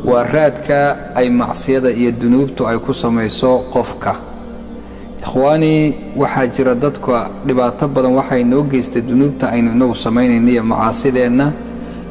Waa raadka ay macsiyada iyo dunuubtu ay ku samayso qofka. Ikhwaanii, waxaa jira dadka dhibaato badan waxay noo geystay dunuubta aynu inagu samaynayna iyo macaasideenna,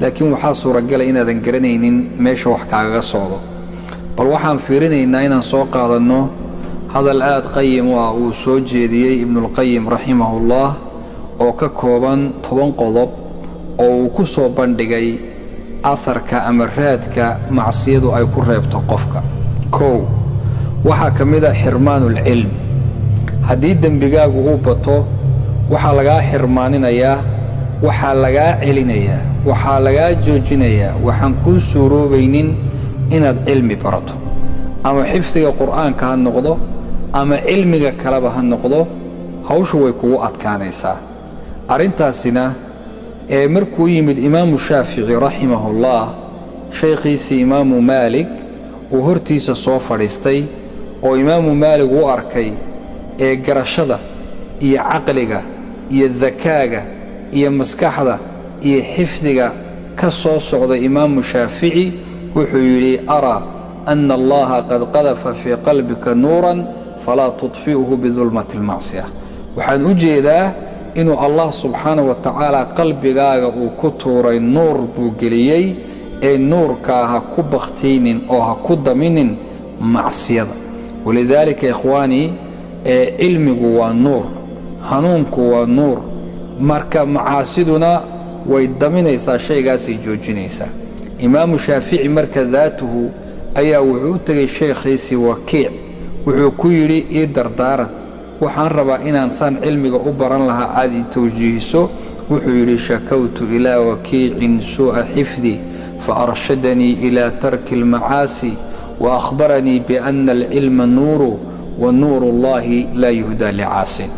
laakiin waxaa suuragala inaadan garanaynin meesha wax kaagaga socdo. Bal waxaan fiirinaynaa inaan soo qaadanno hadal aad qayim u ah uu soo jeediyey Ibnulqayim raximahullah, oo ka kooban 10 qodob oo uu ku soo bandhigay aharka ama raadka macsiyadu ay ku reebto qofka. 1, waxaa ka mid a xirmaanulcilm. Haddii dembigaagu uu bato, waxaa lagaa xirmaaninayaa, waxaa lagaa celinayaa, waxaa lagaa joojinayaa, waxaan kuu suuroobaynin inaad cilmi barato, ama xifdiga Qur'aanka ha noqdo ama cilmiga kaleba ha noqdo, hawshu way kugu adkaanaysaa. Arrintaasina ee markuu yimid Imaamu Shaafici raximahullah, shaykhiisii Imaamu Maalik uu hortiisa soo fadhiistay oo Imaamu Maalik u arkay ee garashada iyo caqliga iyo dakaaga iyo maskaxda iyo xifdiga ka soo socda Imaamu Shaafici, wuxuu yidhi: "Araa ana Allaha qad qadafa fii qalbika nuuran, falaa tudfi'uhu bidulmati almacsiya." Waxaan u jeedaa inuu Allah subxaana wa tacaala qalbigaaga uu ku tuuray nuur buu geliyey, ee nuurkaa ha ku bakhtiynin oo ha ku daminin macsiyada. Walidaalika, ikhwaanii, ee cilmigu waa nuur, hanuunku waa nuur, marka macaasiduna way daminaysaa, shaygaasay joojinaysaa. Imaamu Shaafici marka daatuhu ayaa wuxuu u tegey sheekhiisii Wakiic, wuxuu ku yidhi: "Ii dardaaran, waxaan rabaa inaan saan cilmiga u baran lahaa aad i tawjiihiso." Wuxuu yidhi: "Shakawtu ilaa Wakiicin suu'a xifdi, faarshadanii ilaa tarki almacaasi, wa akhbaranii biana alcilma nuuru, wa nuuru Allahi laa yuhdaa licaasin."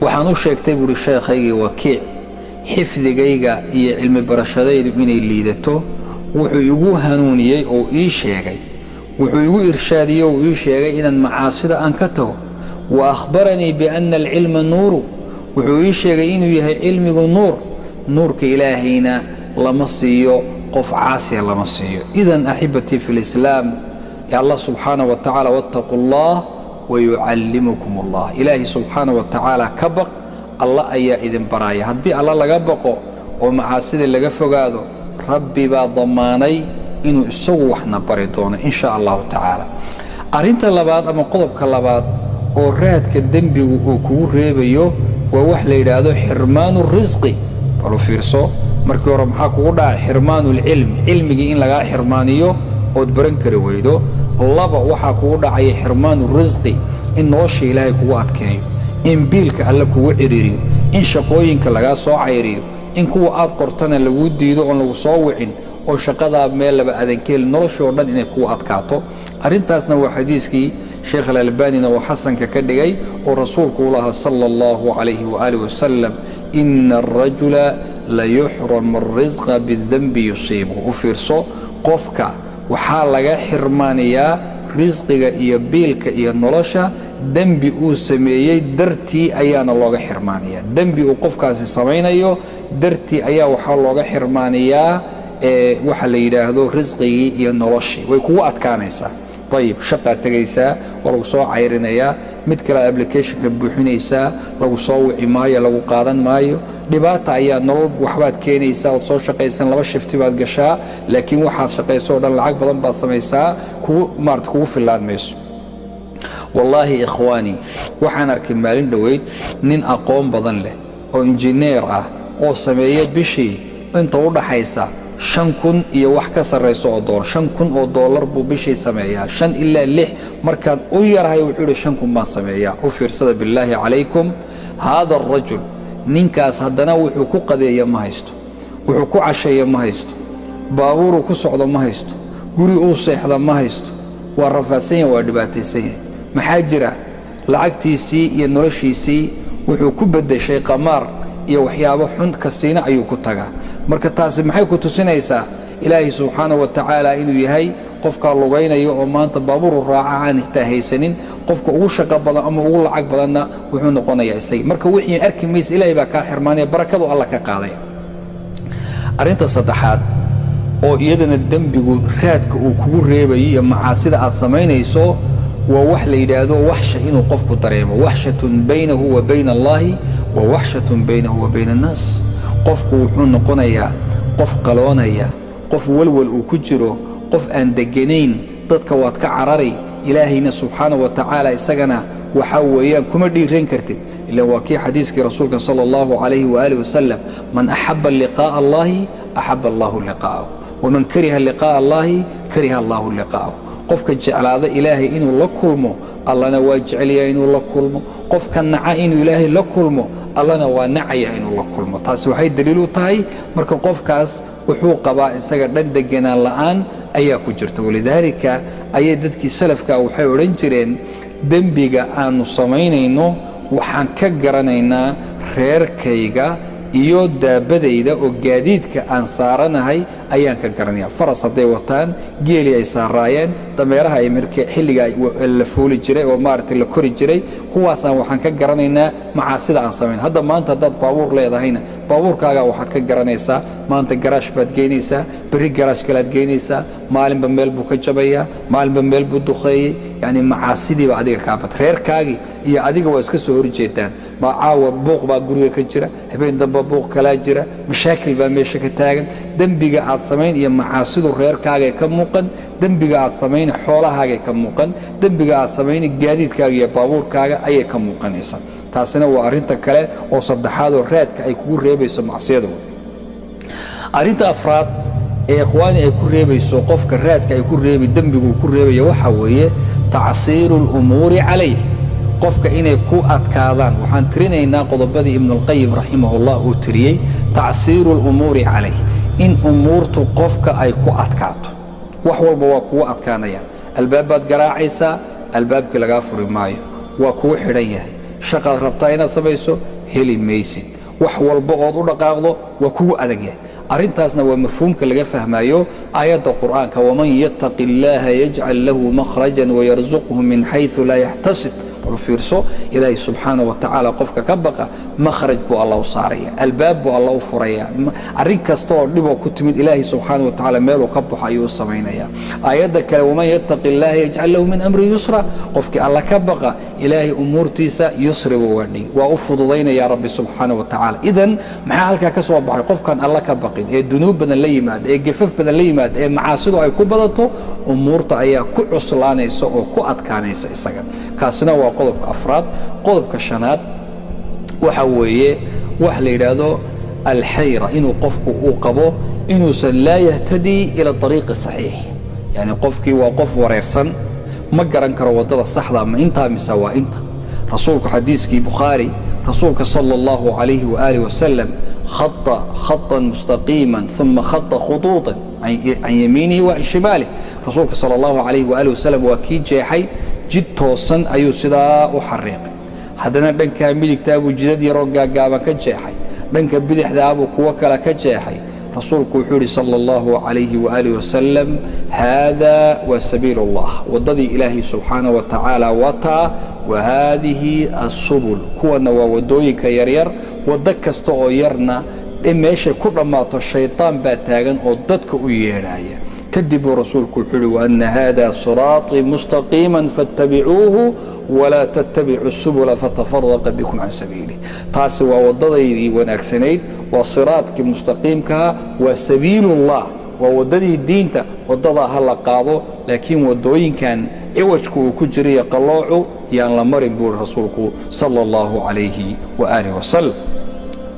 "Waxaan u sheegtay," buuhi, "sheekhaygii Wakiic xifdigayga iyo cilmi barashadaydu inay liidato. Wuxuu igu hanuuniyey oo ii sheegay, wuxuu igu irshaadiyey oo ii sheegay inaan macaasida aan ka tago. Wa akhbaranii biana alcilma nuuru, wuxuu ii sheegay inuu yahay cilmigu nuur, nuurka Ilaahayna lama siiyo qof caasiya, lama siiyo." Idan, axibatii fi lislaam, Allah subxaana wa tacaala, wattaquu Allah wayucallimukum Allah, Ilaahay subxaana wa tacaala ka baq, Alla ayaa idin baraya. Haddii Alla laga baqo oo macaasida laga fogaado, Rabbi baa dammaanay inuu isagu waxna bari doono, in sha Allahu tacaala. Arrinta labaad ama qodobka labaad oo raadka dembigu uu kugu reebayo waa wax la yidhaahdo xirmaanu risqi. Balu fiirso, markii hore maxaa kugu dhacay? Xirmaanu lcilm, cilmigii in lagaa xirmaaniyo ood baran kari weydo. Laba, waxaa kugu dhacaya xirmaanu risqi, in nolosha Ilaahay kugu adkeeyo, in biilka Alle kugu cidhiiriyo, in shaqooyinka lagaa soo cayriyo, in kuwa aad qortana laguu diido oon lagu soo wicin, oo shaqadaa meel laba aadan ka helin, noloshoo dhan inay kugu adkaato. Arrintaasna waa xadiiskii Sheekh Alalbanina oo xasanka ka dhigay oo rasuulku u lahaa sala Allahu calayhi waaalih wasalam: "Ina arajula layuxramu alrisqa bidanbi yusiibuhu." U fiirso, qofka waxaa laga xirmaanayaa risqiga iyo biilka iyo nolosha dembi uu sameeyey dartii ayaana looga xirmaanayaa. Dembi uu qofkaasi samaynayo dartii ayaa waxaa looga xirmaanayaa waxa la yidhaahdo risqigii iyo noloshii, way kugu adkaanaysaa. Ayib, shaqaad tegaysaa, waa lagu soo cayrinayaa, mid kale applicationka buuxinaysaa, lagu soo wici maayo, lagu qaadan maayo, dhibaata ayaa nolol. Waxbaad keenaysaa ood soo shaqaysan, 2 shifti baad gashaa, laakiin waxaad shaqayso o dhan, lacag badan baad samaysaa, kugu maarata kugu fillaan mayso. Wallaahi, ikhwaani, waxaan arkay maalin dhoweyd nin aqoon badan leh oo injineer ah oo sameeya bishii inta u dhaxaysa 5000 iyo wax ka sarrayso oo doolar. 5000 oo doolar buu bishii sameeyaa, shan ilaa lix markaan u yarahay. Wuxuu yidhi: "5000 baan sameeyaa." U fiirsada, billaahi calaykum, haada arajul, ninkaas haddana wuxuu ku qadeeya ma haysto, wuxuu ku casheeya ma haysto, baabuuruu ku socdo ma haysto, guri uu seexda ma haysto, waa rafaadsan yahay, waa dhibaataysan yahay. Maxaa jira? Lacagtiisii iyo noloshiisii wuxuu ku beddeshay qamaar iyo waxyaabo xun, kasiina ayuu ku tagaa. Marka taasi maxay ku tusinaysaa? Ilaahay subxaana wa tacaala inuu yahay qofkaa lugaynaya oo maanta baabuuru raaca aan xitaa haysanin, qofka ugu shaqo badan ama ugu lacag badanna wuxuu noqonayaa isaga. Marka wixii arki maysa, Ilaahay baa kaa xirmaanaya, barakadu Alla ka qaadaya. Arrinta saddexaad oo iyadana dembigu raadka uu kugu reebayo iyo macaasida aad samaynayso waa wax la yidhaahdo waxsha inuu qofku dareemo, waxshatun baynahu wa bayna allaahi wa waxshatun baynahu wa bayna annaas. Qofku wuxuu noqonayaa qof qaloonaya, qof walwal uu ku jiro, qof aan deganayn, dadka waad ka carari, ilaahayna subxaana wa tacaala isagana waxaa weeyaan kuma dhiiran kartid. Ila waa kii xadiiskii rasuulka sala allahu calayhi waaalih wasalam, man axaba liqaa'a allaahi axaba allahu liqaa'ahu, waman kariha liqaa'a allaahi kariha allahu liqaa'ahu. Qofka jeclaada ilaahay inuu la kulmo, allana waa jecelyaha inuu la kulmo. Qofka naca inuu ilaahay la kulmo, allana waa nacaya inuu la kulmo. Taasi waxay daliil u tahay marka qofkaas wuxuu qabaa isaga dhan deganaan la'aan ayaa ku jirta. Walidaalika ayay dadkii salafka waxay odhan jireen, dembiga aanu samaynayno waxaan ka garanaynaa reerkayga iyo daabadayda oo gaadiidka aan saaranahay ayaan ka garanaya. Faras hadday wataan, geeli ay saaraayeen, dameeraha ay marka xilliga la fuuli jiray oo maaragtay la kori jiray, kuwaasaan waxaan ka garanaynaa macaasida aan samayn. Hadda maanta haddaad baabuur leedahayna, baabuurkaagaa waxaad ka garanaysaa, maanta garaash baad geynaysaa, berri garaash kalaad geynaysaa, maalinba meel buu ka jabayaa, maalinba meel buu duqeeyey. Yacni macaasidiiba adiga kaa bat, reerkaagii iyo adiga waa iska soo horjeedaan. Ma caawa buuq baa guriga ka jira, habeen damba buuq kalaa jira, mashaakil baa meesha ka taagan. Dembiga aad samayn iyo macaasidu reerkaagay ka muuqan, dembiga aad samayn xoolahaagay ka muuqan, dembiga aad samayn gaadiidkaaga iyo baabuurkaaga ayay ka muuqanaysaa. Taasina waa arrinta kale oo saddexaadoo raadka ay kugu reebayso macsiyadu. Arrinta afraad ee ikhwaani ay ku reebayso qofka, raadka ay ku reebi dembigu ku reebaya, waxaa weeye tacsiiru lumuuri calayh, qofka inay ku adkaadaan. Waxaan tirinaynaa qodobadii Ibnulqayim raximahullah uu tiriyey. Tacsiiru lumuuri calayh, in umuurtu qofka ay ku adkaato. Wax walba waa kugu adkaanayaan. Albaab baad garaacaysaa, albaabkii lagaa furi maayo, waa kugu xidhan yahay. Shaqaad rabtaa inaad samayso, heli maysid. Wax walba ood u dhaqaaqdo waa kugu adag yahay. Arrintaasna waa mafhuumka laga fahmayo aayadda Qur'aanka, waman yattaqi illaaha yajcal lahu makhrajan wayarsuqhu min xaysu laa yaxtasib. Bal fiirso, ilaahay subxaana wa tacaala qofka ka baqa makhraj buu alla u saaraya, albaab buu alla u furaya. Arrin kasta oo dhiboo ku timid, ilaahay subxaana wa tacaala meeluu ka baxo ayuu u samaynaya. Aayadda kale, waman yattaqi illaaha yajcal lahu min amri yusra, qofkii alla ka baqa ilaahay umuurtiisa yusri buu uga dhigi, waa u fududaynaya rabbi subxaana wa tacaala. Idan maxaa halkaa ka soo baxay? Qofkaan alla ka baqin ee dunuub badan la yimaada, ee gafaf badan la yimaada, ee macaasidu ay ku badato, umuurta ayaa ku cuslaanaysa oo ku adkaanaysa isaga. Kaasina waa qodobka afraad. Qodobka shanaad waxa weeye wax la yidhaahdo alxayra, inuu qofku uu qabo inuusan laa yahtadii ila ariiqi saxiix. Yani qofkii waa qof wareersan, ma garan karo waddada saxda ma intaa mise waa inta. Rasuulku xadiiskii Bukhaari, rasuulka sala allahu calayhi waaalih wasalam khata khatan mustaqiiman uma khata khutuutan can yamiinihi wa can shimaalih. Rasuulka sala allahu calayhi waaalih wasalam waa kii jeexay jid toosan, ayuu sidaa u xariiqay, haddana dhankaa midigtaabuu jidad yaroo gaaggaaban ka jeexay, dhanka bidixdaabuu kuwo kale ka jeexay. Rasuulku wuxuu yidhi sala allahu calayhi waaalih wasalam, haada waa sabiil allah, waddadii ilaahay subxaana wa tacaala wataa, wa haadihi assubul, kuwana waa waddooyinka yaryar. Waddo kasta oo yarna meeshay ku dhammaato shaytaan baa taagan oo dadka u yeedhaya. Kadib buu rasuulku wuxuu uhi, waana hada siraaطii mustaqiima faاtabicuuhu walaa tattabicu subula fatafaraqa bikum can sabiilih. Taasi waa waddadaydii wanaagsanayd, waa siraadkii mustaqiimkaha, waa sabiilullah, waa waddadii diinta, waddadaa ha la qaado, laakiin waddooyinkan ciwajku uu ku jirayo qalloocu yaan la marin, buuri rasuulku sala allahu calayhi waaalih wasalam.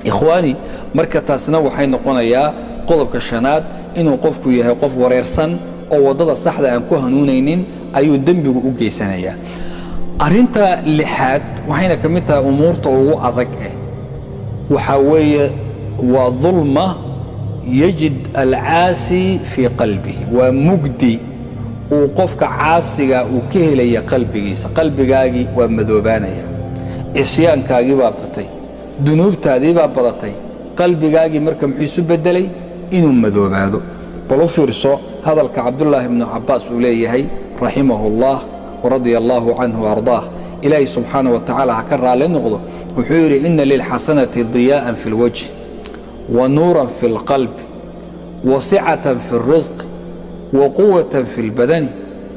Ikhwaani, marka taasna waxay noqonayaa qodobka shanaad, inuu qofku yahay qof wareersan oo waddada saxda aan ku hanuunaynin ayuu dembigu u geysanayaa. Arrinta lixaad waxayna ka mid tahay umuurta ugu adag waxaa weeye waa dulma yajid alcaasi fii qalbihi, waa mugdi uu qofka caasiga uu ka helaya qalbigiisa. Qalbigaagii waa madoobaanaya, cisyaankaagii baa batay, dunuubtaadii baa badatay, qalbigaagii marka muxuu isu beddelay? Inuu madoobaado. Bal u fiirso hadalka Cabdullaahi bnu Cabbaas uu leeyahay raximahu allah waradia allaahu canhu ardaah, ilaahay subxaana wa tacaala ha ka raalli noqdo. Wuxuu yidhi, ina lilxasanati diyaa'an fi اlwajh wa nuuran fi اlqalbi Wa sicatan fi اlrisqi wa quwatan fi اlbadani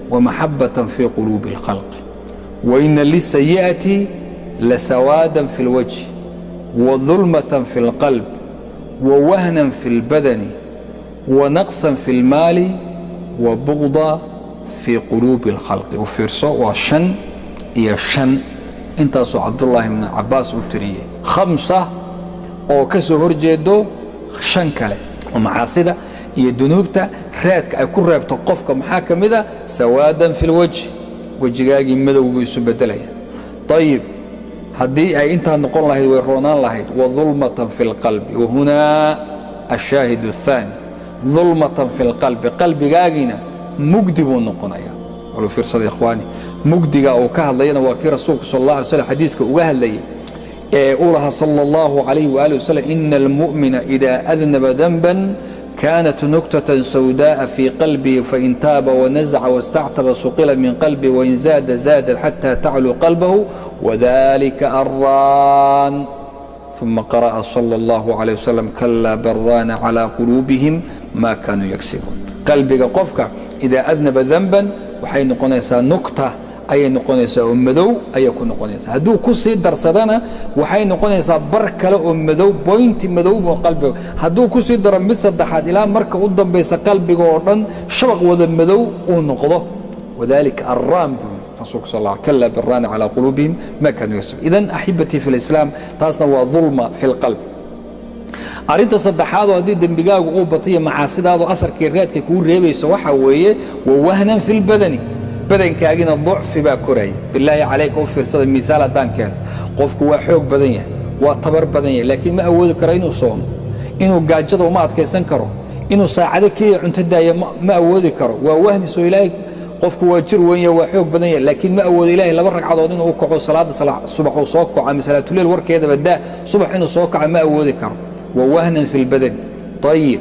wa maxabatan fii quluubi اlkhalqi. Waina lisayi'ati lasawaadan fi اlwajhi wa dulmatan fi اlqalb wa wahnan fi اlbadani wa naqsan fi اlmaali wa bugda fii quluubi اlkhalqi. U fiirso, waa shan iyo shan intaasuu Cabdullaahi ibnu Cabbaas u tiriyey, khamsa oo ka soo hor jeedo shan kale oo macaasida iyo dunuubta raadka ay ku reebto qofka. Maxaa ka mid a? Sawaadan fi lwajhi, wejigaagii madow buu isu beddelaya. Ayib, haddii ay intaa noqon lahayd way roonaan lahayd. Wa dulmatan fi اlqalbi, wahunaa ashaahid الثaani, dulmatan fi اlqalbi, qalbigaagiina mugdi buu noqonayaa. Walu fiirsada ikhwaani, mugdiga uu ka hadlayana waa kii rasuulku sal اllah alay slam xadiiska uga hadlayay ee uu lahaa sala اllahu calayh waali wasalam: ina almu'mina ida adnaba danban kanat nuktatan sawdaءa fii qalbihi, fain taaba wanaزca wاstactaba suqila min qalbihi, wain zaada zaadat xata tacluu qalbahu, wadalika araan. ثuma qara'a salى اllahu عalيه wasalam: kalaa baraana calى quluubihim ma kaanuu yagsibuun. Qalbiga qofka idaa adnaba danban waxay noqonaysaa nukta ayay noqonaysaa oo madow ayay ku noqonaysaa. Hadduu ku sii darsadana waxay noqonaysaa bar kale oo madow, boynti madow buu qalbiga. Hadduu ku sii daro mid saddexaad, ilaa marka u dambaysa qalbiga oo dhan shabaq wada madow uu noqdo. Wadalika araan buu yidhi rasuulku sal alla, kalaa baraana calaa quluubihim ma kaanuu yagsibuun. Idan axibatii fi lislaam, taasna waa dulma fi lqalb. Arrinta saddexaadoo haddii dembigaagu uu batayo, macaasidaadu asarkii raadka kuu reebayso, waxaa weeye wa wahnan fi lbadani, badankaagina ducfi baa koraya. Bilaahi calayka u fiirsada, miaal haddaan keeno: qofku waa xoog badan yahay, waa tabar badan yahay, laakiin ma awoodi karo inuu soomo, inuu gaajada uma adkaysan karo, inuu saacado keliya cunto daaya ma awoodi karo. Waa wahni soo ilaahay. Qofku waa jir weyn yahay, waa xoog badan yahay, laakiin ma awoodo Ilaahay laba ragcadood inuu u kaco salaadda subax uu soo kaco, ama salaatuleyl warkeedaba daa, subax inuu soo kaco ma awoodi karo. Wa wahnan fi lbadani. Ayib,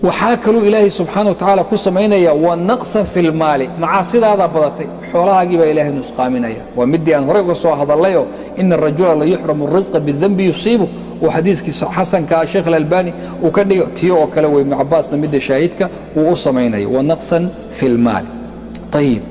waxaa kaluu ilaahay subxaana wa tacaala ku samaynaya wa naqsan fi lmaali. Macaasidaada badatay, xoolahaagii baa ilaahay nusqaaminaya. Waa midii aan horey uga soo hadallayoo ina arajula la yuxramu risqa bidanbi yusiibu, uu xadiiskii xasankaa Sheekh Alalbani uu ka dhigo tiyo oo kale wey. Ibnu Cabbaasna midda shaahidka uu u samaynayo wa naqsan fi lmaali. Ayib,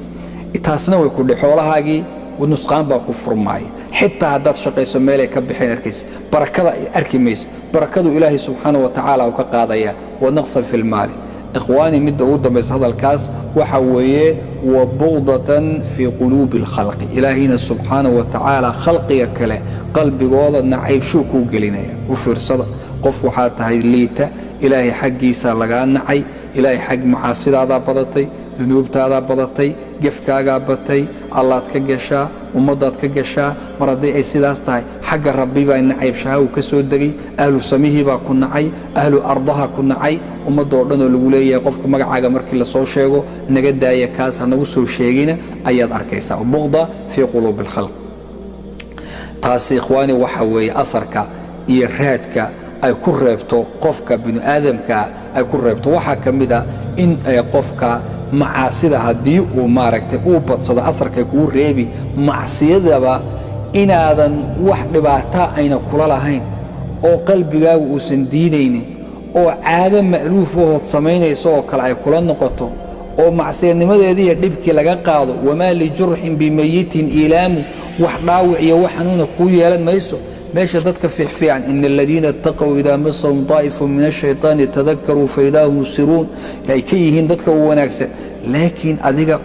taasna way kudhe, xoolahaagii nusqaan baa ku furmaaya. Xitaa haddaad shaqayso meelay ka baxeen arkaysa, barakada arki maysa, barakadu ilaahay subxaana wa tacaala uu ka qaadaya. Wa naqsan fi lmaali. Ikhwaani, midda ugu dambaysa hadalkaas waxa weeye wa bugdatan fii quluubi اlkhalqi. Ilaahayna subxaana wa tacaala khalqiga kale qalbigooda nacaybshuu kuu gelinaya. U fiirsada, qof waxaa tahay liita, ilaahay xaggiisa lagaa nacay, ilaahay xag macaasidaadaa badatay, dunuubtaadaa badatay, gefkaagaa batay, allaad ka gashaa, ummaddaad ka gashaa. Mar haddii ay sidaas tahay, xagga rabbi baa nacaybshaha uu ka soo degay. Ahlu samihii baa ku nacay, ahlu ardaha ku nacay, ummadda oo dhan oo lagu leeyahay qofka magacaaga markii lasoo sheego naga daaya, kaas ha nagu soo sheegina ayaad arkaysaa. Buqda fii quluubi alkhalq. Taasi ikhwaani waxa weeye aharka iyo raadka ay ku reebto qofka binu aadamka ay ku reebto. Waxaa ka mid a in ay qofka macaasida haddii uu maaragtay uu badsado, aharkay kugu reebi macsiyadaba inaadan wax dhibaata ayna kula lahayn, oo qalbigaagu uusan diidaynin, oo caado ma'luuf ahood samaynayso oo kale ay kula noqoto, oo macsiyanimadeediiyo dhibkii laga qaado. Wamaa lijurxin bimayitin iilaamu, wax dhaawic iyo wax xanuuna kuu yeelan mayso. Meesha dadka fiicfiican, ina aladiina itaqow idaa masahum daa'ifun min ashayطaani tadakaruu faidaa hum mubsiruun, ay ka yihiin dadka u wanaagsan, laakiin adiga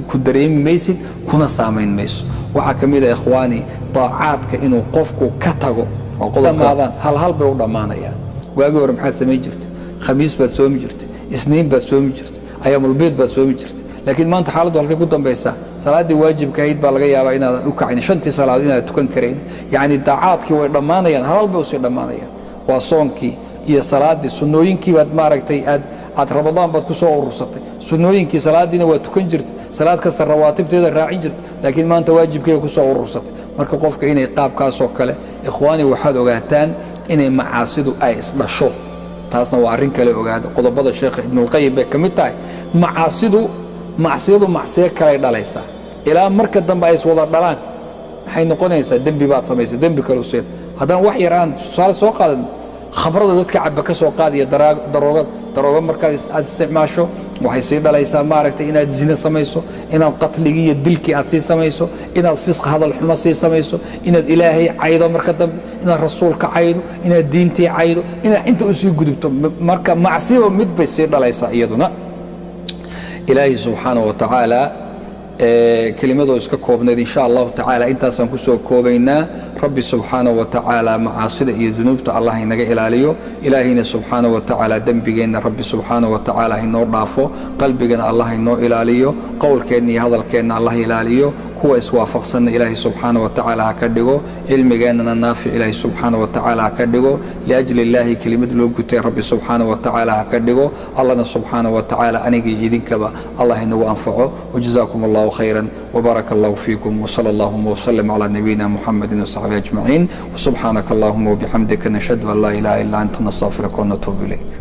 ku dareemi maysid, kuna saamayn mayso. Waxaa ka mid a ikhwaani daacaadka inuu qofku ka tago, dhammaadaan hal hal bay u dhammaanayaan. Waagii hore maxaad samayn jirtay? Khamiis baad soomi jirtay, Isniin baad soomi jirtay, ayaamulbiid baad soomi jirtay. Laakiin maanta xaaladdu halkay ku dambaysaa? Salaaddii waajibka ahayd baa laga yaabaa inaadan u kacin, shantii salaadood inaadan tukan karayn. Yacni daacaadkii way dhammaanayaan, halal bay usii dhammaanayaan. Waa soonkii iyo salaaddii, sunnooyinkii baad maaragtay aad Ramadaan baad ku soo urursatay sunnooyinkii, salaaddiina waa tukan jirtay, salaad kasta rawaatibteeda raacin jirtay, laakiin maanta waajibkeega ku soo urursatay. Marka qofka inay qaabkaasoo kale, ikhwaani, waxaad ogaataan inay macaasidu ay isdhasho. Taasna waa arrin kale ogaada, qodobada Sheekha Ibnulqayim bay ka mid tahay. Macaasidu, macsiyadu macsiyo kalay dhalaysaa ilaa marka dambe ay iswada dhalaan. Maxay noqonaysaa? Dembi baad samaysay, dembi kale useen. Haddaan wax yar aan tusaale soo qaadan, Khamrada dadka caba ka soo qaadaya, daroogada, daroogo markaad aad isticmaasho waxay sii dhalaysaa, maaragtay, inaad zina samayso, inaad qatligii iyo dilkii aad sii samayso, inaad fisq, hadal xumo sii samayso, inaad Ilaahay caydo, marka dambe inaad Rasuulka caydo, inaad diintii caydo, inaad inta u sii gudubto. Marka macsiba mid bay sii dhalaysaa iyaduna. Ilaahay subxaanaه wa tacaala kelimadoo iska koobnayd, insha Allahu tacaala intaasaan kusoo koobaynaa. Rabbi subxaanaه wa tacaala macaasida iyo dunuubta Allah inaga ilaaliyo. Ilaahayna subxaanaه wa tacaala dembigeenna Rabbi subxaanaه wa tacaala hainoo dhaafo. Qalbigana Allah inoo ilaaliyo. Qowlkeenna iyo hadalkeenna Allah ilaaliyo. Kuwa iswaafaqsanna Ilaahay subxaanaه wa tacaala ha ka dhigo. Cilmigeennana naafic Ilaahay subxaanaه wa tacaala ha ka dhigo. Liajli Illaahi kelimad loo gutay Rabbi subxaanaه wa tacaala ha ka dhigo. Allahna subxaanaه wa tacaala anigii idinkaba Allah inagu anfaco. Wajazaakum Allahu khayra wbaaraka Allahu fiikum, wsala allahuma wslm calى nabiyina Muxamedi wsaxbi ajmaciin. Wsubxaanaka allahuma wbixamdika, nashhadu an laa ilaha illa anta, nastaqfiruka wanatuubu ilayk.